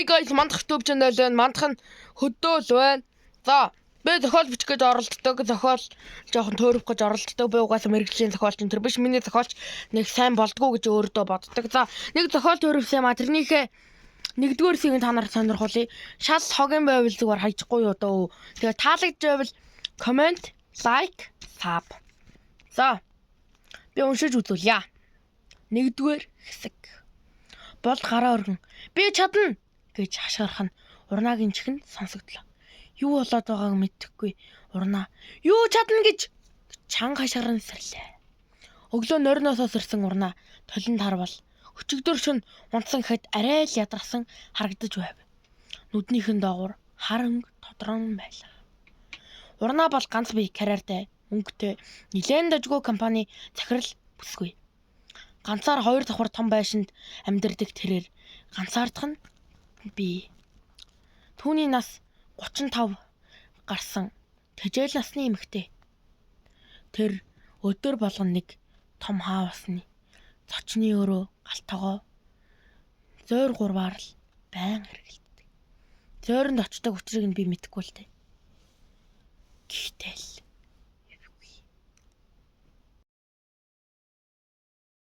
Hi guys, мандах YouTube channel байна. Мандах нь хөдөөл байна. За, би зохиол бичих гэж оролддог. Зохиол жоохон төөрөх гэж оролддог. Би угаасаа мэргэжлийн зохиолч энэ төр биш. Миний зохиолч нэг сайн болдгоо гэж өөртөө боддог. За, нэг зохиол төөрөвсөн юм а. Тэрнийхээ нэгдүгээр хэсгийг та нарт сонирхуулъя. Шал хогийн байвал зүгээр хайчихгүй юу дөө. Тэгээ таалагдж байвал comment, like, sub. За, би уншиж үзүүлье. Нэгдүгээр хэсэг. Бол гараа өргөн. Би чадна гэж хашгирах нь урнаагийн чихэнд сонсогдлоо. Юу болоод байгааг мэдэхгүй урнаа. Юу чадна гэж чанга хашгиран сэрлээ. Өглөө нойрноосоо сэрсэн урнаа толинд харвал өчигдөр шөнө унтсан гэхэд арай л ядарсан харагдаж байв. Нүднийхэн доогуур хар өнгө тодрон байлаа. Урнаа бол ганц бие карьертай, мөнгөтэй, нэлээн дажгүй компани захирал бүсгүй. Ганцаар хоёр давхар том байшинд амьдардаг тэрээр ганцаардах нь бий. Түүний нас 35 гарсан тэжээл насны эмэгтэй. Тэр өдөр болгон нэг том хаусны зочны өрөө гал тогоо зуур гурваар л байн эргэлддэг. Зууранд очдог учрыг нь би мэдэхгүй л дээ. Гэхдээ л